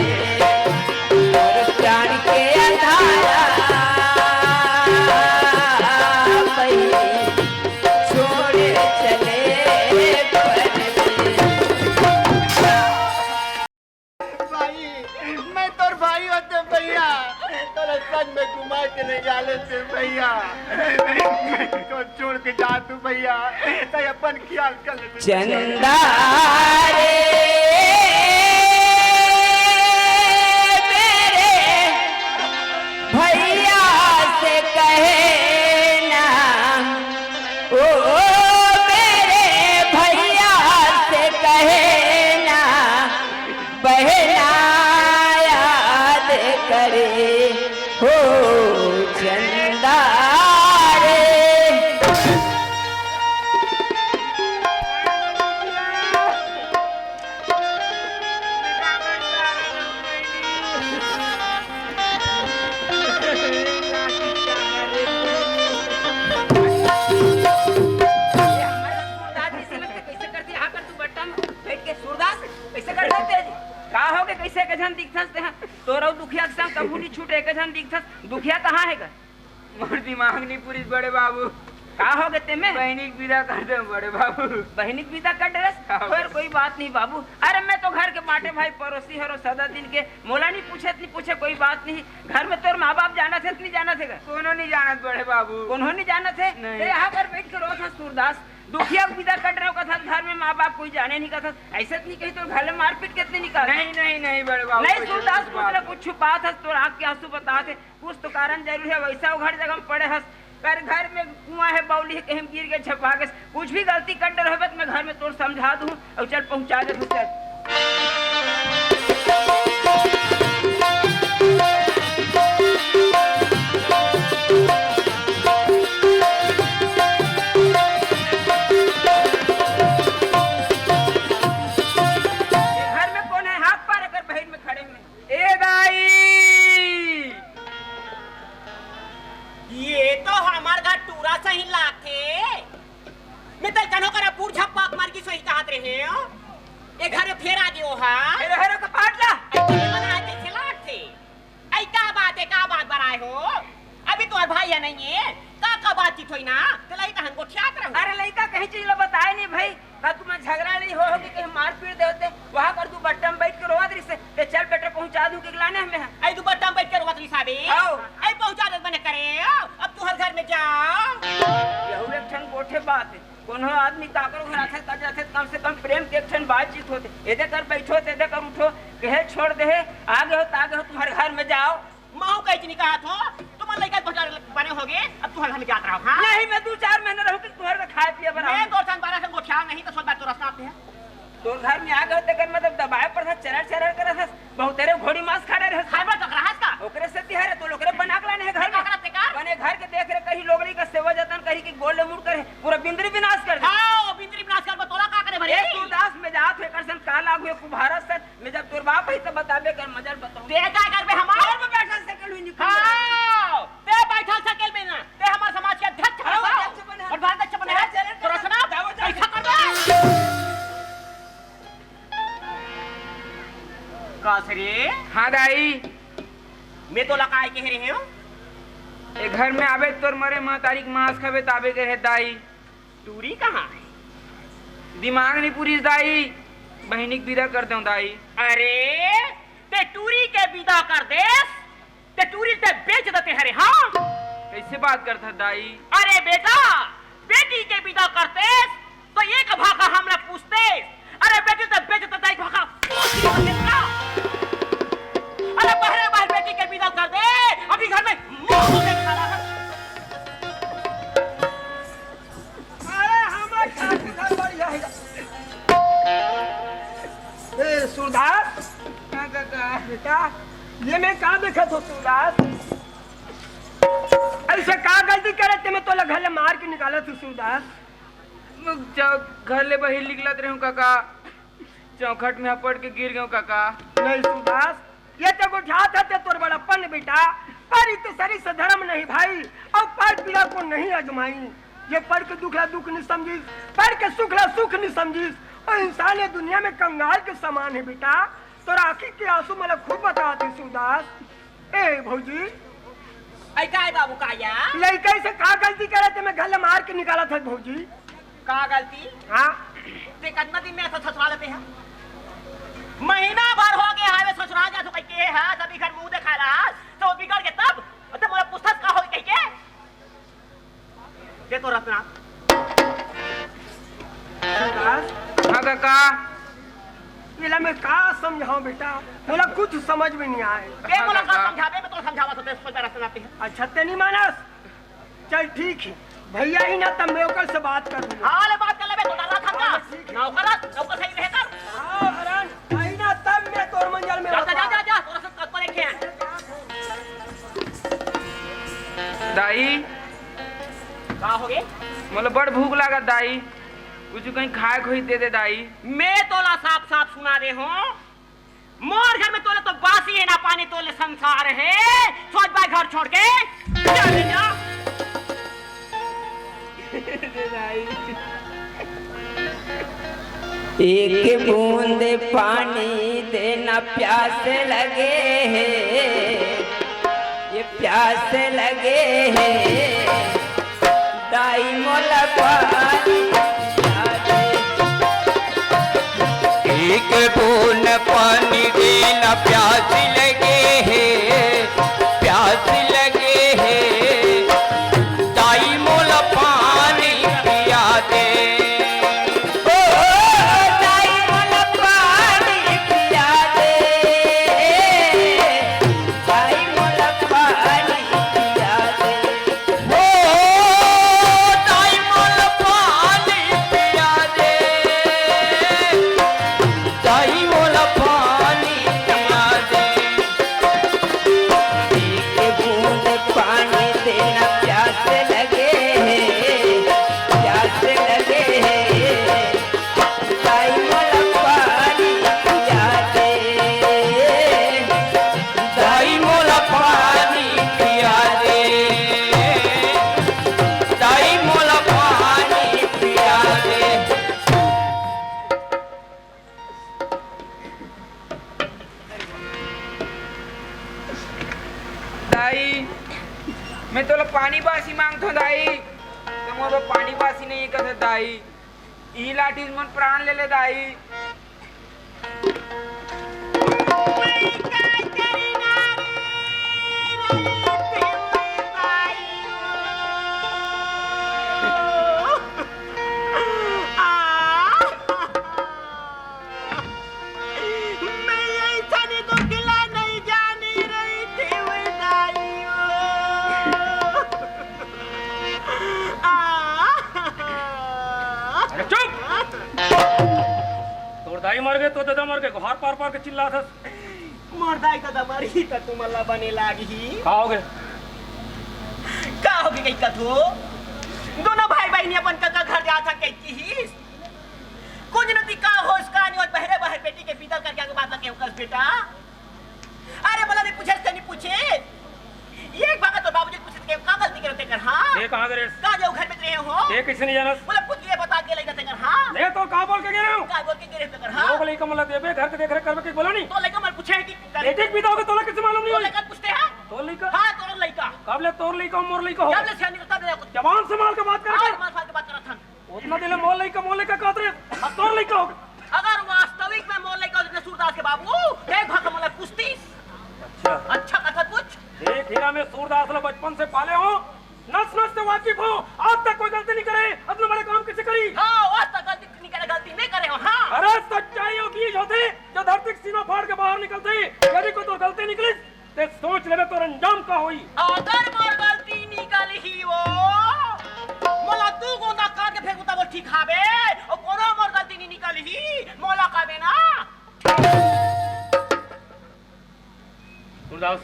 मोर प्राण के आधारा बहिनी छोड़ चले परदेस। भाई, मैं तोर भाई होते भैया, तोला संग में घुमा के ले जा लेते भैया। तो छोड़ के जा तू भैया, तो अपन ख्याल कर ले। चंदा रे मेरे भैया से कहना, ओ मेरे भैया से कहना, बहना याद करे हो चंदा रे। सूरदास, कइसे कर देते जी? का हो गे, कइसे के झन दिखथस तेहा? तोर अउ दुखिया के संग कभू नी छूटे, के झन दिखथस। दुखिया कहाँ हे गा? मोर दिमाग नी पुरिस बड़े बाबू। का हो गे तेमे? बहिनी के विदा कर दे बड़े बाबू। बहिनी के विदा कर डरेस? हाँ। फिर कोई बात नहीं बाबू। अरे मैं तो घर के बांटे भाई, पड़ोसी हरो सदा दिन के, मोला नहीं पूछे, नहीं पूछे, कोई बात नहीं। घर में तोर माँ बाप जानथे कि नहीं जानथे? कोनो नहीं जानत बड़े बाबू। कोनो नहीं जानथे? नहीं। ते यहाँ कर बैठ के रोत हस सूरदास, दुखिया के विदा कर रहे हो कथस, घर में माँ बाप कोई जाने नहीं कथस, ऐसे तो नहीं कही तो घर में मारपीट कितने निकाल। नहीं, नहीं, नहीं बड़े बाबू, नहीं कोई सूरदास, कुछ कुछ ना बात कुछ छुपात हस, तोर आँख के आंसू बतात हे। कुछ तो कारण जरूर है, वैसा उघड़ जगह में पड़े हस। कर घर में कुआं है, बौली है, कहीं गिर के झपा के, कुछ भी गलती कर डर होबे तो मैं घर में तोर समझा दूँ और चल पहुँचा दे तू, चल। ये घर में कौन है? हाथ पार कर बहिन में खड़े हुए। ए दाई, ये तो हमर घर टूरा सही लागथे। मैं तो कनो करा बूढ़ झप्पा के मर गिस होही कहत रहे हो। ए घर में फेर आ गे ओहा। हेरो, हेरो, कपाट ला। ऐसे मन आए कैसे लागथे? ऐ का बात है, का बात बराए हो? अभी तोर भाई है नहीं है, का, का बातचीत होई ना, तो लइका हन गोठियात रहू। अरे लइका कहीं चीज ला बताए नहीं भाई, का तुम झगड़ा नहीं हो, हो कि कहीं मारपीट दे होते, वहाँ कर दुपट्टा में बैठ के रोवत रहिस, ते चल बेटा पहुँचा दूँ के लाने हमें है। ऐ दुपट्टा में बैठ के रोवत रहिस बे? आओ। ऐ पहुँचा दे बने करे, अब तू हर घर में जाओ। यहू एक ठन गोठे बात है, कोनो आदमी काकरो घर आथे, तब जाथे, कम से कम प्रेम के एक ठन बातचीत होथे। एदे कर बैठो, तेदे कर उठो, कहे छोड़ दे, आगे हो, तागे हो, तुम्हारे घर में जाओ। महू कही नहीं कहा थो, तुम्हारे लइका बहुत बने हो गए, अब तुम्हारे घर में जात रहो, हाँ? नहीं, मैं दो चार महीने रहूँ कि तुम्हारे में खाए पिए बना। मैं दो चार बारह से गोठिया नहीं तो सोच बात तो रस्ता आते हैं। तोर घर में आ गए तेकर मतलब दबाए पर था, चरर चरर करत हस, बहुत तेरे घोड़ी मांस खा रहे हस। खाए बर तो रहस का? ओकरे से तिहारे तो लोकरे बना के लाने है घर में। का करत तेकर? बने घर के देख रे, कहीं लोगरी का सेवा जतन करी कि गोल ले मुड़ करे, पूरा बिंदरी विनाश कर दे। हाँ, बिंदरी विनाश कर तोला का करे भरे? ए सूरदास में जात है कर सन का लाग हुए कुभारा सन, मैं जब तोर बाप है तब बताबे कर मजल बताऊं। ते का करबे हमार? घर में बैठल से कल हुई निकल। हाँ, ते बैठल से कल में ना, ते हमार समाज के अध्यक्ष हाँ, हस। अध्यक्ष बने। प्रधान अध्यक्ष बने। चल, चल, तो रचना, जाओ, जाओ। ऐसा कर दे। का रे? हाँ दाई। मैं तोला काय कहे रहे हो? ए घर में आबे तोर मरे महतारी के मांस खाबे ताबे कहे दाई। टूरी कहाँ है? दिमाग नहीं पूरी दाई, बहिनी के विदा कर दो दाई। अरे, ते टूरी के विदा कर देस, ते टूरी ते बेच देते हरे, हाँ? कैसे बात करत हस दाई? अरे बेटा, बेटी के विदा करतेस तो एक भाखा हमला पूछतेस। अरे बेटी ते बेच देते एक भाखा पूछ ही सकेस का? अरे बहरे बहर बेटी के विदा कर दे, अभी घर में मुंह देख खड़ा है। अरे, हमर ठाकुर घर बढ़िया है। ए, सूरदास। हाँ, काका। बेटा, ये मैं का देखत हो, सूरदास? ऐसे का गलती करे ते मैं तोला घर ले मार के निकालत हूँ, सूरदास? जब घर ले बाहर निकलत रहूं, काका, चौखट में हपड़ के गिर गयो, काका। नहीं, सूरदास, ये तो गोठियात हे ते तोर बड़प्पन बेटा, पर इत सरीस धर्म नहीं भाई, अउ पर पीड़ा को नहीं अजमाई। ये पर के दुख ला दुख नहीं समझिस, पर के सुख ला सुख नहीं समझिस। अउ इंसान ये दुनिया में कंगाल के समान है बेटा। तोर आँखी के आंसू मोला खूब बतात हे सूरदास। ए भौजी, ऐ काय बाबू, का या? लइका से का गलती करे ते मैं घर ले मार के निकालत हस भौजी। का गलती? हाँ। ते कतना दिन में ऐसा ससुराल पे है? महीना भर हो गया है, वे ससुराल जा तो कह के है, सभी घर मुंह देखा रहा, तो बिगड़ के तब, तो मोला पूछथस का होई कह के? दे तो रत्ना। हाँ काका। एला मैं का समझाऊं बेटा, मोला कुछ समझ में नहीं आए। बे, मोला का काका। समझाबे, मैं तो समझावत हों, सोच रत्ना पे। अच्छा, ते नहीं मानस? चल ठीक है, भैया ही ना, तब मैं ओकर से बात कर लूंगा। हाँ, ले बात कर लेबे, तो दादा था का? हाँ, ठीक है। नौकर, नौकर सही रहे कर। हाँ, हरान, आई ना, तब मैं तोर मंजल में जा, जा, होता। जा, जा, जा, तोरा सब कब पर एक है। दाई। का हो गे? मोला बड़ भूख लागत दाई, कुछ कहीं खाए खोई दे दे दाई। मैं तोला साफ साफ सुना दे हों, मोर घर में तोले तो बासी है ना पानी, तोले संसार है। सोच भाई घर छोड़ के चले जा। दे दाई। एक बूंद पानी देना प्यास लगे है, ये प्यास लगे है। दाई मोला पानी पिया दे। एक बूंद पानी देना, प्यास लगे है, प्यास लगे है। दाई मोला पानी पिया दे। ओ, दाई मोला पानी पिया दे। दाई मोला पानी पिया दे। ओ, दाई मोला पानी पिया दे। दाई मोला पानी पिया दे। एक बूंद पानी देना, प्यास लगे है, प्यास लगे है। दाई मोला पानी पिया दे। दाई मोला पानी पिया दे। दाई मोला पानी पिया दे। दाई, मैं तोला पानी बासी मांगथों दाई, त मोर बर पानी बासी नइ हे कथे दाई। इही लाठी से मोर प्राण ले ले दाई। मैं अइसने दुखला नइ जाने रहितेंव दाई ओ। आ। अरे चुप! तोर दाई मर गे, तोर ददा मर गे, गोहार पार पार के चिल्लात हस। मोर दाई ददा मरही त तुमन ला बने लागही। का होगे? का होगे कहिथस ओ? दोनों भाई बहिनी अपन कका घर जात हन कहिके किहिस। कुछ नती का होस का नइ होस, बहिरे बहिरे बेटी के बिदा करके आके बात ला केहेंव कस बेटा। अरे मोला नइ पूछेस त नइ पूछेस। एक बार तो बाबूजी पूछे के का गलती करे तेकर, हाँ? ये कहाँ गे रेहेस? का जाऊ घर में रहे हो? ये कइसे नइ जानस? मोला पूछ के ये बता के लइका तेकर, हाँ? ये तो का बोल के गे रेहेंव? का बोल के गे रेहेंव तेकर, हाँ? लोग लइका मोला देबे, घर के देख रेख करबे के बोला नहीं? तो लइका मोला पूछे हे कि बेटी के बिदा होगे तोला कइसे मालूम नइ होही? लइका पूछते हैं? तोर लइका? हाँ, तोर लइका। कब ले तोर लइका, मोर लइका हो? जब ले सियान निकलता मेरा कुछ। जवान संभाल के बात कर। हाँ, जवान संभाल के बात करत हन। ओतना दिन ले मोर लइका, मोर लइका कहत रहे, अब तोर लइका हो। अगर वास्तविक में मोर लइका होतिस सूरदास के बाबू, त एक घाव मोला पूछतिस। अच्छा। अच्छा कथस पूछ। देख हीरा, मैं सूरदास ला बचपन से पाले हों, नस नस से वाकिफ हों, आज तक कोई गलती नइ करे, अतना बड़े काम कइसे करही? हाँ, आज तक गलती नइ करे, गलती नइ करे हो, हाँ। अरे सच्चाई ओ बीज होथे, जो धरती के सीना फाड़ के बाहर निकलथे, यदि कोई तोर गलती निकलिस, ते सोच लेबे तोर अंजाम का होही। अगर मोर गलती निकलही ओ, मोला दू गोंदा काट के फेंकहू तभो ठीक हावे, अउ कोनो मोर गलती नइ निकलही, मोला कहबे ना। सूरदास।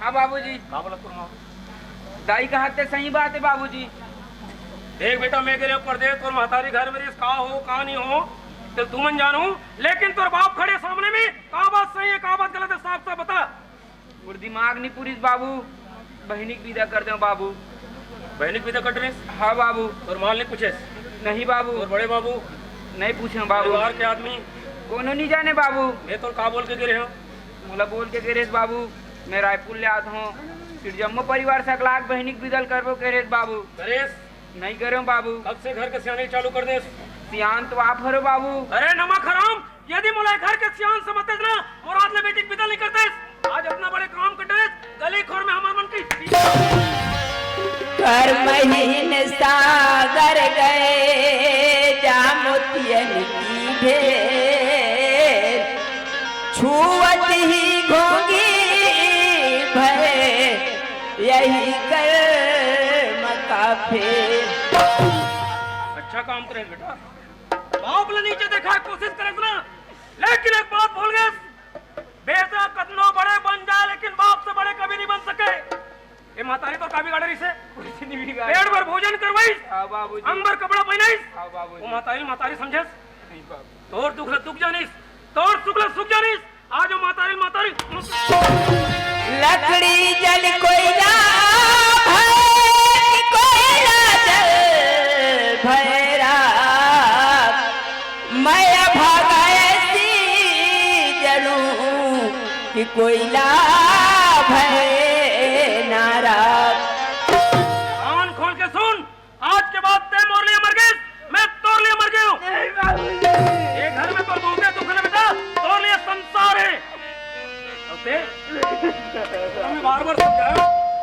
हाँ बाबूजी। का बोलत तोर माँ? दाई कहत हे सही बात हे बाबूजी। देख बेटा, मैं गे रेहेंव परदेस, तोर महतारी घर में रहिस, का हो का नइ हो, ते तुमन जानहू, लेकिन तोर बाप खड़े सामने में का बात सही हे, का बात गलत हे, साफ साफ बता। मोर दिमाग नइ पूरिस बाबू, बहिनी के बिदा कर देंव बाबू। बहिनी के बिदा कर डरेस? हाँ बाबू। तोर माँ ले नइ पूछेस? नहीं बाबू। तोर बड़े बाबू? नइ पूछेंव बाबू। परिवार के आदमी? कोनो नइ जाने बाबू। मैं तोला का बोल के गे रेहेंव? मोला बोल के गे रेहेस बाबू, मैं रायपुर ले आत हों, फेर जम्मो परिवार सकला के बहिनी के बिदा ल करबो कहे रेहेस बाबू। करेस? नइ करेंव बाबू। कब से घर के सियानी चालू कर देस? सियान तो आप हरो बाबू। अरे नमक हराम, यदि मोला घर के सियान समझतेस ना, मोर हाथ ले बेटी के बिदा नइ करतेस। आज अतना बड़े काम कर डरेस, गली खोर में हमर मन के। कर महीन सागर गए, जा मोतियन की ढेर। छुअत ही घोंघी भय, यही कर्म का फेर। अच्छा काम करेस बेटा। बाप ले नीचे देखाय कोशिश करेस ना, लेकिन एक बात भूल गेस, बेटा कतनो बड़े बन जाय, लेकिन बाप से बड़े कभी नइ बन सके। ए महतारी तोर का बिगाड़े रहिसे? कुछ नइ बिगाड़े। पेट भर भोजन करवाइस, हाँ बाबूजी। अंग भर कपड़ा पहिनाइस। हाँ बाबूजी। ओ महतारी, महतारी समझेस? नहीं बाबू। तोर दुख ल दुख जानिस, तोर सुख ल सुख जानिस। आज ओ महतारी, महतारी। लकड़ी जल कोइला भय, कोइला जल भैरा। मैं अभागा ऐसी जलूं कि कोइला भय नाराज। कान खोल के सुन, आज के बराबर समझा।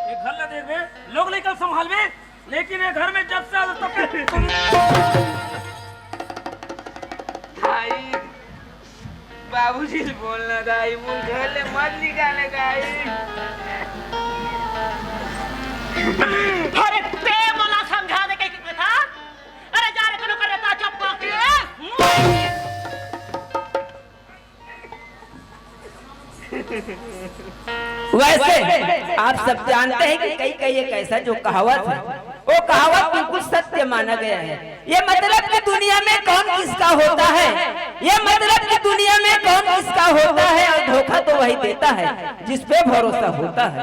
ये घर ला देखबे, लोग लइका संभालबे, लेकिन ये घर में जब से आ तब के दाई, बाबूजी ले बोलना दाई, मोर घर ले मत निकाले दाई। अरे ते मोला समझा दे कहिके कथा। अरे जा रे, कोनो करे ता चुप करके। वैसे आप सब जानते हैं कि कई कई एक ऐसा जो कहावत है, वो कहावत बिल्कुल सत्य माना गया है। ये मतलब कि दुनिया में कौन किसका होता है, ये मतलब कि दुनिया में कौन किसका होता है, और धोखा तो वही देता है जिस पे भरोसा होता है।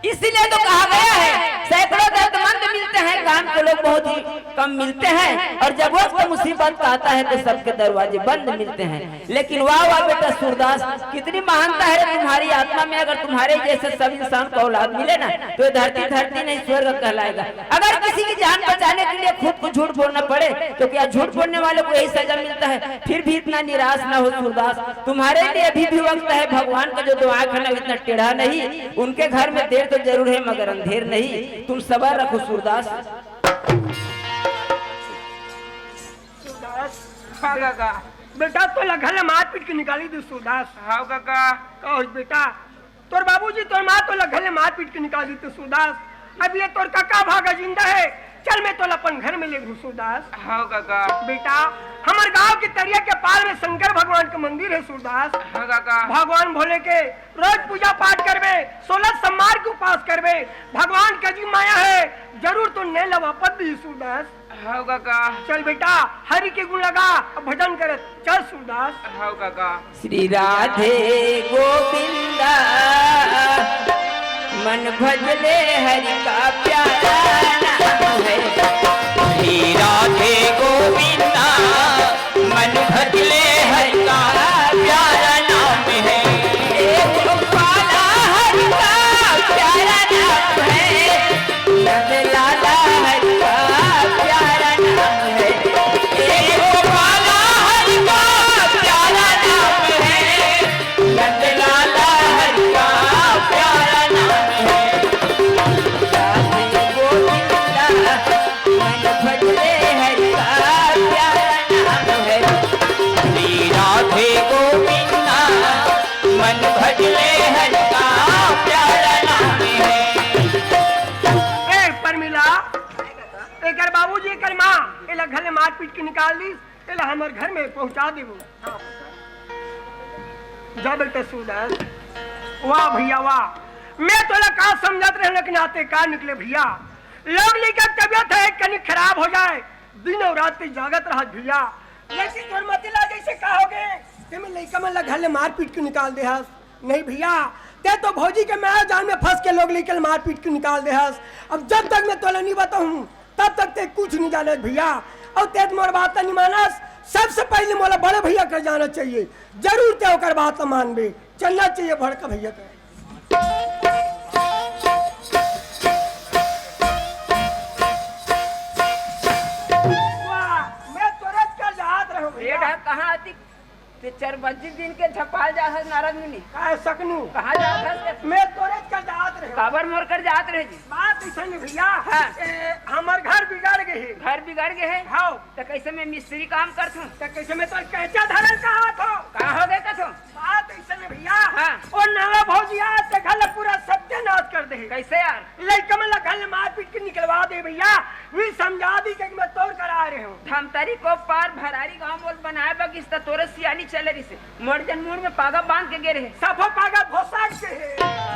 इसीलिए तो कहा गया है, सैकड़ों दर्दमंद मिलते हैं, काम के लोग बहुत ही कम मिलते हैं, और जब वक्त मुसीबत का आता है तो सबके दरवाजे बंद मिलते हैं। लेकिन वाह वाह बेटा सूरदास, कितनी महानता है रे तुम्हारी आत्मा में। अगर तुम्हारे जैसे सब इंसान को औलाद मिले ना, तो ये धरती धरती नहीं, स्वर्ग कहलाएगा। अगर किसी की जान बचाने के लिए खुद को झूठ बोलना पड़े, तो क्या झूठ बोलने वाले को यही सजा मिलता है? फिर भी इतना निराश ना हो सूरदास, तुम्हारे लिए अभी भी वक्त है। भगवान का जो दिमाग है ना, इतना टेढ़ा नहीं। उनके घर में देर तो जरूर है, मगर अंधेर नहीं। तुम सबर रखो सूरदास। सूरदास। हाँ काका। बेटा, तोला घर ले मार पीट के निकाली दिस सूरदास। हाँ काका। का होइस बेटा? तोर बाबूजी, तोर माँ तोला घर ले मार पीट के निकाल दिस सूरदास। अब ये तोर काका भागा जिंदा है, चल मैं तोला अपन घर में ले घूँ सूरदास। हाँ काका। बेटा, हमर गांव के तरिया के पार में शंकर भगवान के मंदिर है सूरदास। हाँ काका। भगवान भोले के रोज पूजा पाठ करबे, सोलह सोमवार के उपास करबे, भगवान के जी माया है, जरूर तोर नैन ला वापस दिही सूरदास। हव काका। चल बेटा, हरि के गुण लगा, अब भजन करत चल सूरदास। हव काका। श्री राधे गोविंदा, मन भजले हरि का प्यारा नाम है। श्री राधे गोविंदा, मन भजले हरि का प्यारा नाम है। एक पाला हरि का प्यारा नाम है। नंद लाला हरि का प्यारा नाम है। एक पाला हरि का प्यारा नाम है। नंद लाला हरि का प्यारा नाम है। राधे गोविंदा, मन भजले हरि का प्यारा नाम है। श्री राधे गोविंदा, मन भजले हरि का प्यारा नाम है। ए परमिला, एकर बाबूजी, एकर माँ, एला घर ले मार पीट के निकाल दिस, एला हमर घर में पहुंचा देबो। जा बेटा सूरदास। वाह भैया वाह, मैं तोला का समझत रहेंव, लेकिन आते का निकले भैया। लोग लइका के तबियत है कनी खराब हो जाए, दिन अउ रात के जागत रहत भैया। लेकिन तोर मतिला जैसे का होगे, तेमे लइका मन ला घर ले मार पीट के निकाल दे हस। नहीं भैया, ते तो भौजी के माया जाल में फंस के लोग लइका ला मार पीट के निकाल दे हस। अब जब तक मैं तोला नहीं बताऊं, तब तक ते कुछ नहीं जानस भैया। अउ ते मोर बात ला नहीं मानस, सबसे पहले मोला बड़े भैया के जाना चाहिए। जरूर ते ओकर बात ला मानबे, चलना चाहिए बड़का भैया के। वाह, मैं तोरत कर जात रहूं भैया। ये ढा कहाँ आती? ते चार बजे दिन के झपाल जात हस नारद मुनि। काय सकनू? कहाँ जात हस? मैं तोरत कर जात रहूं। काबर मोर कर जात रहे जी? बात अइसन हे भैया। हाँ। ए, हमर घर बिगड़ गे हे। घर बिगड़ गे हे? हाँ। त कइसे मैं मिस्त्री काम करथूं? त कइसे मैं तोर कैंचा धरन कहाथों? का होगे कथों? बात अइसन हे भैया। हाँ। ओ नवा भौजी आज ते घर ला पूरा सत्यानाश कर दे हे। कइसे यार? लइका मन ला घर ले मार पीट के निकलवा दे भैया। वी समझा दिस कि मैं तोर करा रहे हूँ। धमतरी कोपार भरारी गांव मोला बनाए बर गिस त तोरे सियानी चले रिहिसे। मोर जन मुड़ में पागा बांध के गे रहे। सफा पागा भोसाक के हे।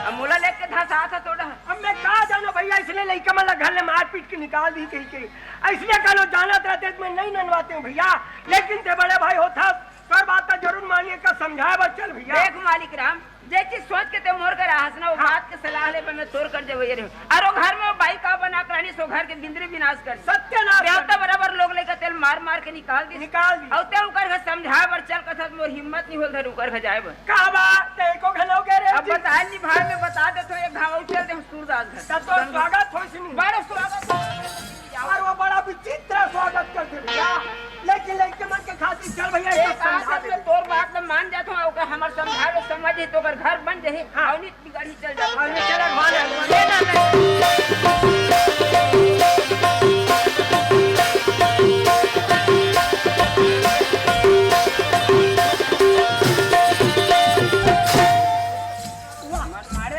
अब मोला लेके धसात हे तोड़ा। अब मैं का जानों भैया, इसने लइका मन ला घर ले मार पीट के निकाल दिस कहिके। अइसने कालो जानत रहते त मैं नहीं ननवातेंव भैया, लेकिन ते बड़े भाई होथस, तोर बात ला जरूर मानिए का समझाए बर चल भैया। देख मालिक राम, जे चीज सोच के ते मोर घर आहस ना, वो हाँ। बात के सलाह ले बर मैं तोर कर जब ये रहे। अउ वो घर में वो बाई का बना कर आनी सो घर के बिंदरी विनाश कर। सत्यानाश कर। देवता बराबर लोग लइका तेला मार मार के निकाल दिस। निकाल दिस। अउ ते उकर घर समझाए बर चल कथस, मोर हिम्मत नहीं होल धर उकर घर जाए बर। का बात, ते को घलो गे रहे अब जी? बताए नहीं भाई, मैं बता देथों, एक घाव उठल दे सूरदास घर। तब तो स्वागत होइस नहीं। बड़ा स्वागत। अउ वो बड़ा विचित्र स्वागत करथे भैया, लेकिन लइके मन के खातिर चल भैया, एक एक बात समझा है, दे। मैं तोर बात ला मान जात हूँ, ओकर हमर समझावे समझ ही तो ओकर घर बन जाही। हाँ। अउ नहीं बिगड़ही चल जात हूँ। अउ नहीं चला, मान जात हूँ। ये ना, नहीं।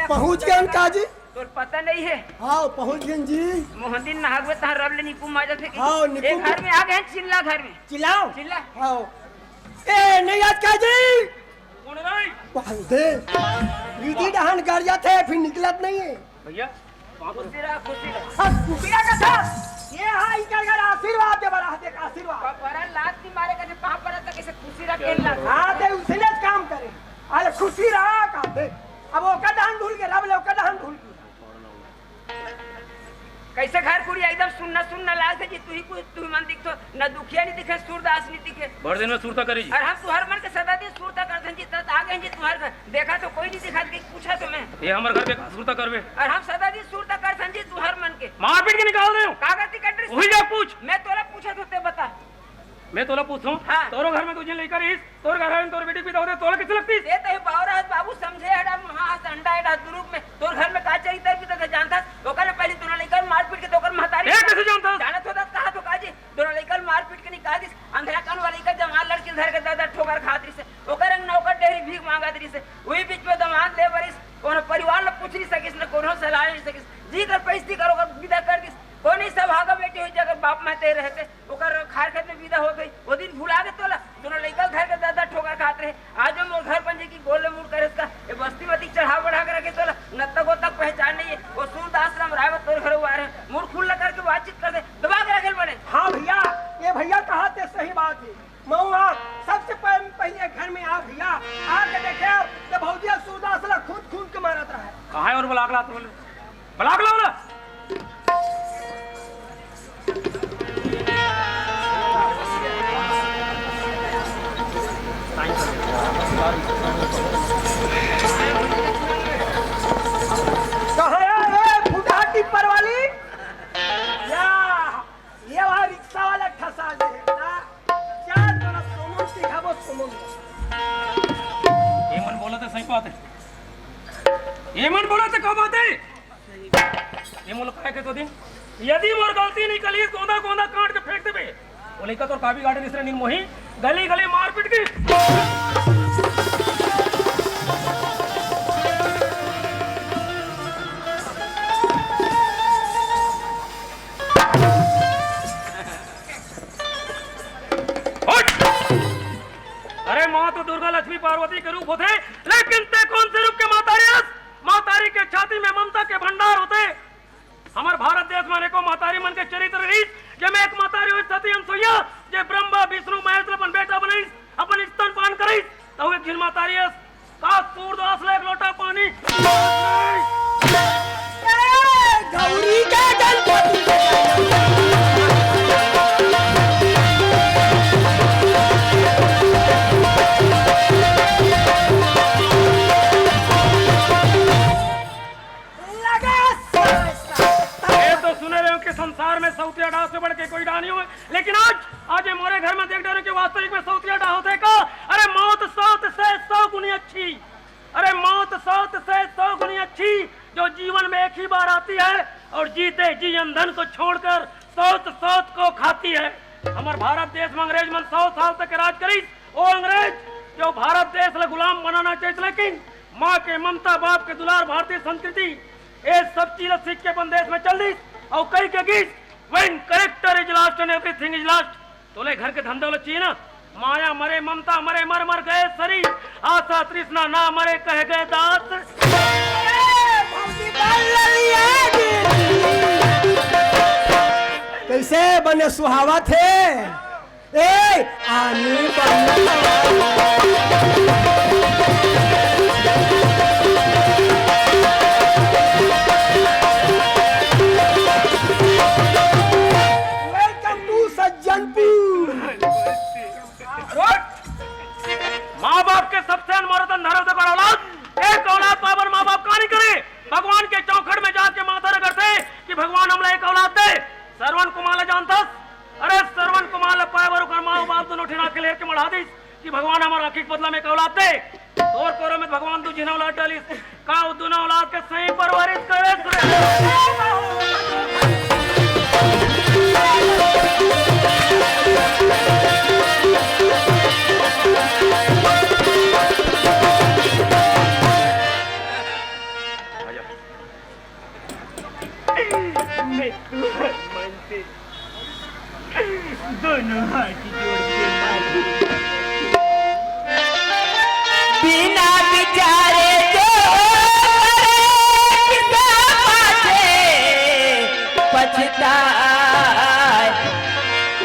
पहुँच गए हम काजी। तोर पता नहीं है। हाँ, पहुँच गए जी। मोहन दिन नहागवे तहाँ रब ले निकुम आ जाथे कि हाँ, निकुम। एक घर में आ गए हैं, चिल्ला घर में। चिल्लाओ। चिल्ला। हाँ। ए, नहीं आज काजी। कौन है भाई? पहुँच दे। विधि डहान कर जाथे, फिर निकलत नहीं है। भैया, खुशी रहा, खुशी रहा। हाँ, खुशी रहा का था। ये हाँ, इनका घर आशीर्वाद दे बड़ा, देख आशीर्वाद। पर लात नहीं मारे का, जो कहाँ पर रहता, कैसे खुशी रहा, खेलना। हाँ, दे उसने काम करे। अरे खुशी रहा का दे। अब ओकर डहान भूल के, रब ले ओकर डहान भूल के। कैसे घर कुरिया एकदम सुन्ना सुन्ना लाग से जी, तू ही कुछ, तू ही मन दिखतो, न दुखिया नहीं दिखे, सूरदास नहीं दिखे। भर दिन में सुरता करी जी। और हम तुहर मन के सदा दिन सुरता करथन जी, तब आ गए जी तुहर घर। देखा तो कोई नहीं दिखा, के पूछा तो मैं। ये हमर घर के सुरता करबे। और हम सदा दिन सुरता करथन जी तुहर मन के। मारपीट के निकाल दे। कागज की कंट्री वही जा पूछ। मैं तोला पूछा तो ते बता। मैं तोला पूछूं, हाँ। तोरो घर में दो झन लइका रहिस, तोर घर में तोर बेटी पैदा होते, तोला कैसे लगतीस? ये तही बावरा हस बाबू, समझे एडा महा संडा एडा दुरुग में, तोर घर में का चरित्र बीतत हे जानथस? ओकर ले पहली दोनों लइका मारपीट के तोकर महतारी ए, कैसे जानथस? जानत होता कहा तो काजी, दोनों लइका मारपीट के निकाल दिस, अंधरा कान वाला लइका जवान लड़की धर के दस दस ठोकर खात रहिस, ओकर अंग नौकर डेहरी भीख मांगत रहिस, वही बीच में दमांद ले बरिस, कोनो परिवार ला पूछ नहीं सकिस, न कोनो सलाह नहीं सकिस, जी कर पैस जी कर ओकर विदा कर दिस, कोनी सब हागा बेटी होई, जगर बाप महते रहते, ओकर खार खेत में विदा होत होई। वो दिन भुला गे तोला, दोनों लइका घर के दस दस ठोकर खात रहे। आज मोर घर पंजे की गोल ले मुड़ करे इसका, ये बस्ती मती चढ़ा बढ़ा के रखे तोला, नत्ता गोता पहचान नहीं है। वो सूरदास राम राय तोर घर हुआ रहे, मुड़ खुल्ला करके बातचीत कर दे, दबा के रखे बने। हाँ भैया, ये भैया कहा ते सही बात है। मऊआ सबसे पह-, पहले घर में आ भैया, आके देखे तो भौजिया सूरदास ला खून खून के मारत रहा है। कहाँ है और ब्लाक ला तोले? ब्लाक लाओ ना। कहाँ है रे फुटहा टिप्पर वाली? या, ये वहाँ रिक्शा वाला ठसा दे है ना? चार बरस सोमन सिखाबो सोमन। ये मन बोला था सही बात है। ये मन बोला था का बात है? ये मुलाकात के तो दिन, यदि मोर गलती निकली, गोंदा गोंदा काट के फेंक देबे। वो लइका तोर काबी गार्डन इसरे निर्मोही गली गली मारपीट की। उठ! अरे माँ तो दुर्गा लक्ष्मी पार्वती के रूप होथे, लेकिन ते कौन से रूप के माता रे? मातारी के छाती में ममता के भंडार होथे। हमर भारत देश में अनेकों महतारी मन के चरित्र रहिस, जेमे एक महतारी होइस सती अनसुईया, जे ब्रह्मा, विष्णु, महेश ल अपन बेटा बनइस, अपन स्तनपान करइस, तहु एक झिन महतारी अस, का सूरदास ल एक लोटा पानी। ए, गौरी के गणपति के लगा सासा। ये तो सुने रहे हो कि संसार में सौतिया डाह से बढ़ के कोई डाह नहीं होय, लेकिन आज, आज ये मोरे घर में देख डरे हो कि वास्तविक में सौतिया डाह होथे का? अरे मौत सौत से सौ गुनी अच्छी, अरे मौत सौत से सौ गुनी अच्छी, जो जीवन में एक ही बार आती है और जीते जी ईंधन को छोड़कर सौत सौत को खाती है। हमर भारत देश में अंग्रेज मन सौ साल तक राज करिस, वो अंग्रेज जो भारत देश ला गुलाम बनाना चाहिए, लेकिन माँ के ममता, बाप के दुलार, भारतीय संस्कृति, ये सब चीज सीख के अपन देश में चल दिस। और कही के गीस, "When character is lost and everything is lost।" तोले घर के धंधा वाला चाहिए ना, माया मरे, ममता मरे, मर मर गए सरी, आशा तृष्णा ना मरे, कह गए दास। कैसे बने सुहावत हे? ए, आनी बन। Welcome to Sajjanpur. माँ बाप के सबसे अनमोल रतन धरम से बड़ औलाद। एक औलाद पाबर माँ बाप का नहीं करे। भगवान के चौखट में जाके माता रगड़ते कि भगवान हमला एक औलाद दे। श्रवण कुमार ला जानतस? अरे श्रवण कुमार ला पाए बर ओकर माँ बाप दोनों ठिन आँख के लेर के मढ़ा दिस। कि भगवान हमर आँखी के बदला में एक औलाद दे, तोर कोरा में भगवान दू झिन औलाद डालिस, का वो दूनों औलाद के सही परवरिश करे रे? मैं तू हनुमान से दोनों हाथ जोड़ के माफी। बिना विचारे जो करे, किसा पाछे पछताए।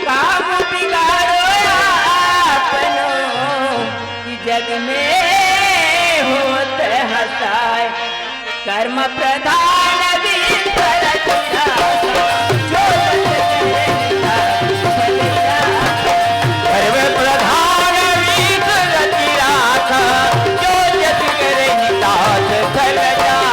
काम बिगाड़ो आपनो, कि जग में होत हँसाए। कर्म प्रधान विश्व रचना, जो जस करे निताथ फल जाए। कर्म प्रधान विश्व रचना, जो जस करे निताथ फल जाए।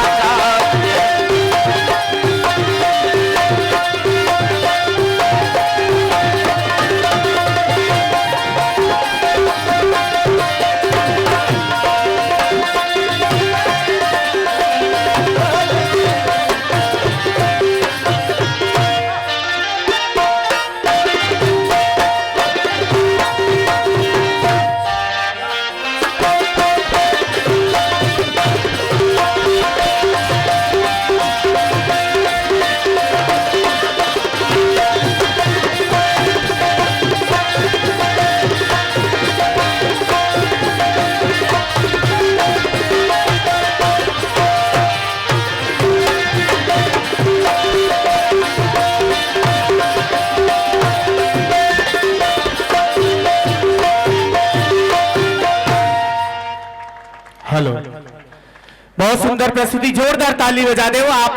हेलो, बहुत सुंदर प्रस्तुति, जोरदार ताली बजा दे। आप